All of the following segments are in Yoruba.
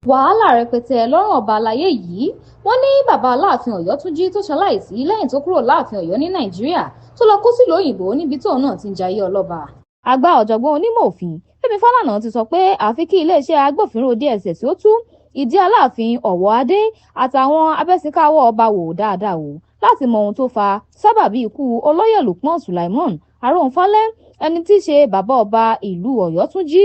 Wàhálà rẹpẹtẹ lọ́rùn ọba àlàyé yìí. Wọ́n ní bàbá Aláàfin Ọ̀yọ́túnjí tó ṣaláìsí lẹ́yìn tó kúrò láàfin Ọ̀yọ́ ní Nàìjíríà tó lọ kó sílùú òyìnbó níbi tóun náà ti ń jayé ọlọ́ba. Àgbà ọ̀jọ̀gbọ́n onímọ̀ òfin Fẹ́mi Fálànà ti sọ pé àfi kí iléeṣẹ́ agbófinró DSS ó tú ìdí Aláàfin Ọ̀wọ́adé àtàwọn abẹ́sìnkáwọ́ ọba wò dáadáa wò láti mọ ohun tó fa sábàbí ikú olóyè Lukman Sulaimon Aróúnfálé, ẹni tí í ṣe bàbá ọba ìlú Ọ̀yọ́túnjí.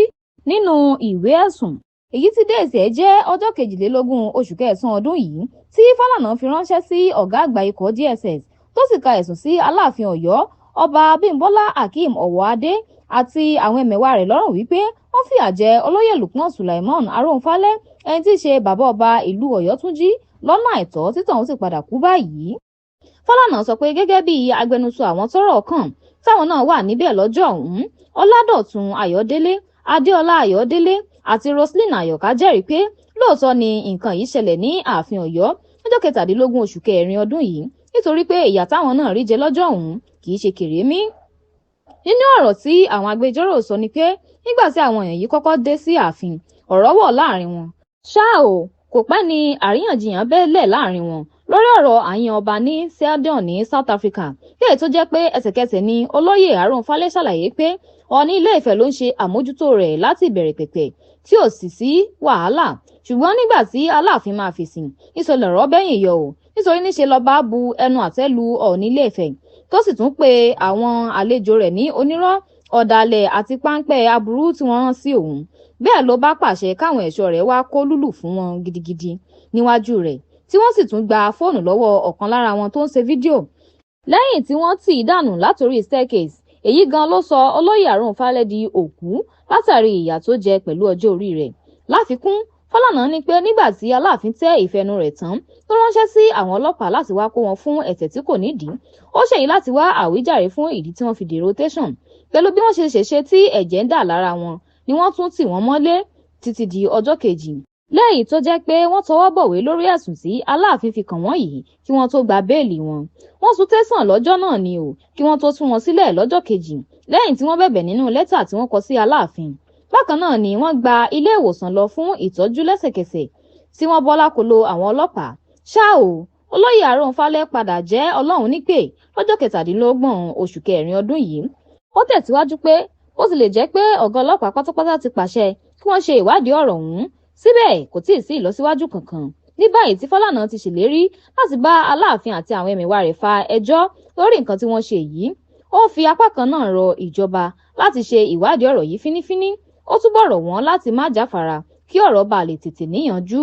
Nínú ìwé ẹ̀sùn èyí tí déètì ẹ̀ jẹ́ ọjọ́ 22 oṣù kẹsàn-án ọdún yìí tí Fálànà fi ránṣẹ́ sí ọ̀gá àgbà ikọ̀ DSS, tó sì ka ẹ̀sùn sí Aláàfin Ọ̀yọ́, Ọba Abímbọ́lá Akeem Ọ̀wọ́adé àti àwọn ẹmẹ̀wà rẹ̀ lọ́rùn wípé wọ́n fìyà jẹ olóyè Lukman Sulaimon Aróúnfálé, ẹni tí í ṣe bàbá ọba ìlú Ọ̀yọ́túnjí, lọ́nà àìtọ́, títọ̀hún sì padà kú báyìí. Fálànà sọ pé gẹ́gẹ́ bí agbẹnusọ àwọn tọ́rọ̀ kàn táwọn náà wà níbẹ̀ lọ́jọ́ ọ̀hún, Ọládọ̀tun Ayọ̀délé, Adéọlá Ayọ̀délé àti Roselyn Àyọ̀ká jẹ́rìí pé lóòótọ́ ni nǹkan yìí ṣẹlẹ̀ ní ààfin Ọ̀yọ́ lọ́jọ́ 17 oṣù kẹrin ọdún yìí, nítorí pé ìyà táwọn náà rí jẹ lọ́jọ́ ọ̀hún kì í ṣe kèrémí. Nínú ọ̀rọ̀ tí àwọn agbẹjọ́rò sọ ni pé nígbà tí àwọn èèyàn yìí kọ́kọ́ dé sí ààfin, ọ̀rọ̀ wọ̀ láàrin wọn. Ṣá ò, kò pẹ́ ní àríyànjiyàn bẹ́lẹ̀ láàrin wọn lórí ọ̀rọ̀ àyàn ọba ní Seldon ní South Africa, léyìí tó jẹ́ pé ẹsẹ̀kẹsẹ̀ ni olóyè Aróúnfálé ṣàlàyé pé Ọọ̀ni Ilé-Ifẹ̀ ló ń ṣe àmójútó rẹ̀ láti ìbẹ̀rẹ̀ pẹ̀pẹ̀ tí ò sì sí wàhálà. Ṣùgbọ́n nígbà tí Aláàfin máa fèsì, níṣe lọ̀rọ̀ bẹ́yìn yọ ò, nítorí níṣe lọ́ba bu ẹnu àtẹ́ lu Ọọ̀ni Ilé-Ifẹ̀, tó sì tún pe àwọn àlejò rẹ̀ ní onírọ́, ọ̀dàlẹ̀ àti páńpẹ́ aburú tí wọ́n rán sí òun. Bẹ́ẹ̀ ló bá pàṣẹ káwọn ẹ̀ṣọ́ rẹ̀ wá kó lùlù fún wọn gidigidi níwájú rẹ̀, tí wọ́n sì tún gba fóònù lọ́wọ́ ọ̀kan lára wọn tó ń ṣe fídíò lẹ́yìn tí wọ́n tì í dànù látòrí staircase. Èyí gan ló sọ olóyè Aróúnfálé di òkú látàrí ìyà tó jẹ pẹ̀lú ọjọ́ orí rẹ̀. Láfikún, Fálànà ní pé nígbà tí Aláàfin tẹ́ ìfẹ́nu rẹ̀ tán tó ránṣẹ́ sí àwọn ọlọ́pàá láti wá kó wọn fún ẹ̀tẹ̀ tí kò nídìí, ó ṣèyí láti wá àwíjàre fún ìdí tí wọ́n fi dèrò tẹ̀sán. Pẹ̀lú bí wọ́n ṣe ṣèṣe tí ẹ̀jẹ̀ ń dà lára wọn ni wọ́n tún tì wọ́n mọ́lé títí di ọjọ́ kejì, lẹ́yìn tó jẹ́ pé wọ́n tọwọ́ bọ̀wé lórí ẹ̀sùn tí Aláàfin fi kàn wọ́n yìí kí wọ́n tó gba béèlì wọn. Wọ́n sún tẹ̀sán lọ́jọ́ náà ni o, kí wọ́n tó tú wọn sílẹ̀ lọ́jọ́ kejì lẹ́yìn tí wọ́n bẹ̀bẹ̀ nínú lẹ́tà tí wọ́n kọ sí Aláàfin. Bákan náà ni wọ́n gba ilé ìwòsàn lọ fún ìtọ́jú lẹ́sẹ̀kẹsẹ̀ tí wọ́n bọ́ lákọlò àwọn ọlọ́pàá. Ṣá o, olóyè Aróúnfálé padà jẹ́ Ọlọ́run nípè lọ́jọ́ 27 oṣù kẹrin ọdún yìí. Ó tẹ̀síwájú pé bó tilẹ̀ jẹ́ pé ọ̀gá ọlọ́pàá pátápátá ti pàṣẹ kí wọ́n ṣe ìwádìí ọ̀rọ̀ ọ̀hún, síbẹ̀ kò tíì sí ìlọsíwájú kankan. Ní báyìí tí Fálànà ti ṣèlérí láti bá Aláàfin àti àwọn ẹmẹ̀wà rẹ̀ fa ẹjọ́ lórí nǹkan tí wọ́n ṣe yìí, ó fi apá kan náà rọ ìjọba láti ṣe ìwádìí ọ̀rọ̀ yìí fínífíní. Ó túbọ̀ rọ̀ wọ́n láti má jáfara kí ọ̀rọ̀ bá lè tètè níyanjú.